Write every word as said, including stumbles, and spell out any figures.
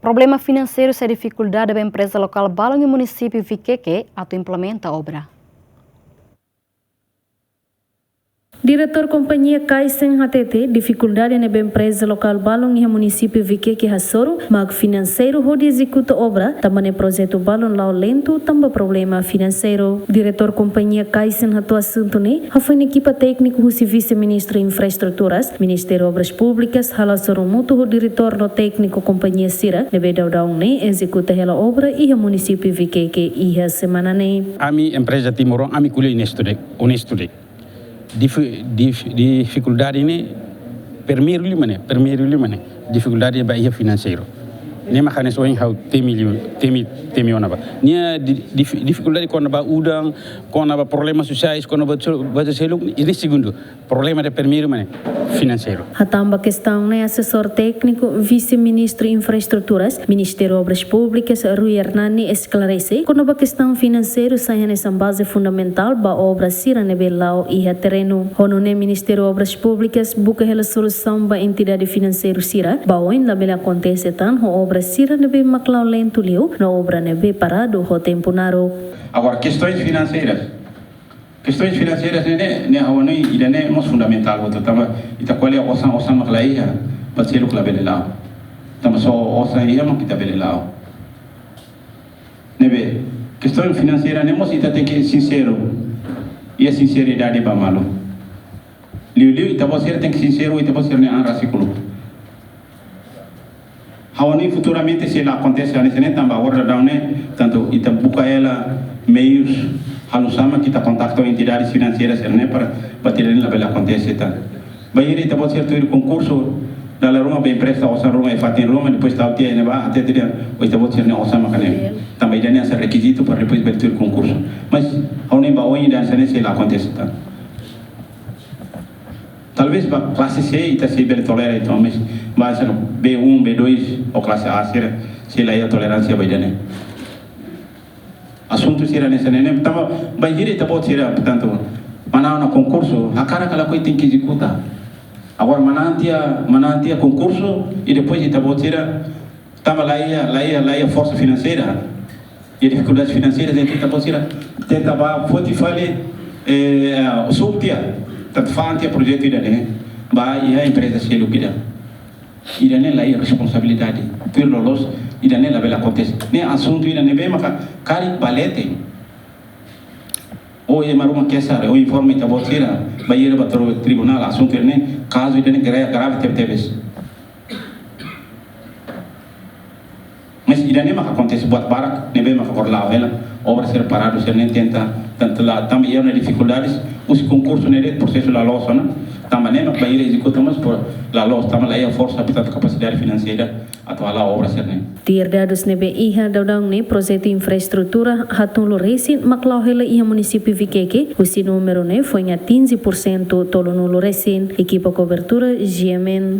Problema finanseiru sai difikuldade ba empreza lokál balun iha munisípiu Viqueque atu implementa obra. Diretór kompañia Kaisen hatete, difikuldade ne'ebé empreza lokál balun iha munisípiu Viqueque hasoru mak finanseiru hodi ezekuta obra, tanba ne'e projetu balun la'o lentu tanba problema finanseiru. Diretór kompañia Kaisen hato'o asuntu ne'e hafoin ekipa tékniku husi Vise-Ministru Infraestruturas, Ministériu Obras Públikas, hala'o sorumutu ho diretór no tékniku kompañia sira ne'ebé daudaun ne'e ezekuta hela obra iha munisípiu Viqueque iha semana ne'e. Ami empreza timoroan, ami ko'alia onestu de'it, onestu de'it. Difi-, dif-, difikuldade ne'e, primeiru liu mak ne'e, primeiru liu mak ne'e, difikuldade ba iha finanseiru. Ne'e mak hanesan ohin ha'u temi liu, temi, temi ona ba. Nia di-, dif-, difikuldade kona-ba udan, kona-ba problemas sosiais, kona-ba so-, ba seluk, ne'e segundu. Problema ida primeiru mak ne'e, finanseiru. Hatán ba kestaun ne'e, asesór tékniku Vise-Ministru Infraestruturas, Ministériu Obras Públikas, Rui Hernani esklarese, kona-ba kestaun finanseiru sai hanesan baze fundamentál ba obra sira ne'ebé la'o iha terrenu. Ho nune'e Ministériu Obras Públikas buka hela solusaun ba entidade finanseiru sira, ba oin labele akontese tan ho obra sira ne'ebé mak la'o lentu liu, no obra ne'ebé paradu ho tempu naruk. Agora, kestaun finanseiru, kestaun finanseiru ne'e, ne'e, ne'e ha'u hanoin ida-ne'e mós fundamentál hotu, tanba ita ko'alia osan, osan mak la iha, ba seluk labele la'o. Tanba só osan iha mak ita bele la'o. Ne'ebé, kestaun finanseiru ne'e mós ita tenke sinseiru. Iha sinseridade ba malu. Liuliu, ita-boot sira tenke sinseiru, ita-boot sira-nia an rasik uluk. Ha'u hanoin futuramente sei la akontese hanesan ne'e tanba agora daudaun ne'e, tantu ita buka hela meius halo oinsá mak ita kontaktu entidade finanseira sira-ne'e para, para ida-ne'e labele akontese tan. Bainhira ita-boot sira tuir konkursu, dala ruma bá empresta osan ruma iha fatin ruma, depois tau tiha ne'ebá, até tiha, ita-boot sira-nia osan maka ne'e. Tanba ida-ne'e hanesan rekizitu para depois bele tuir konkursu. Mas, ha'u hanoin ba oin ida hanesan ne'e sei la akontese tan. Talvés ba klase C ita sei bele tolera entaun, mas ba hanesan B um, B dois, ou klase A sira, sei la iha toleránsia ba ida-ne'e. Asuntu sira hanesan ne'e, tanba bainhira ita-boot sira, portantu, manán ona konkursu, hakarak ka lakohi tenke ezekuta. Agora manán tiha, manán tiha konkursu, i depois ita-boot sira, tanba la iha, la iha, la iha forsa finanseira, iha difikuldades finanseiras, entaun ita-boot sira tenta bá foti fali, eh, sub tiha, tantu fa'an tiha projetu ida-ne'e, bá iha empreza seluk ida. Ida-ne'e la iha responsabilidade. Tuir loloos, ida-ne'e labele akontese. Ne'e asuntu ida ne'ebé maka karik ba leten. Ou ema ruma keixa, ou informa ita-boot sira, bainhira bá to'o tribunál, asuntu ida-ne'e, kazu ida-ne'e gra-, grave tebe-tebes. Mas ida-ne'e maka akontese buat barak, ne'ebé maka agora la'o hela, obra sira paradu, sira-ne'e tenta, tenta la, tanba iha ona difikuldades, husi konkursu ne'e de'it prosesu la loos ona, tanba ne'e maka bainhira ezekuta mós la loos, tanba la iha forsa, portantu kapasidade finanseira atu hala'o obra sira-ne'e. Tuir dadus ne'ebé iha daudaun ne'e projetu infraestrutura haat-nulu resin mak la'o hela iha munisípiu Viqueque, husi númeru ne'e foin atinje pursentu tolunulu resin. Ekipa kobertura, G M N.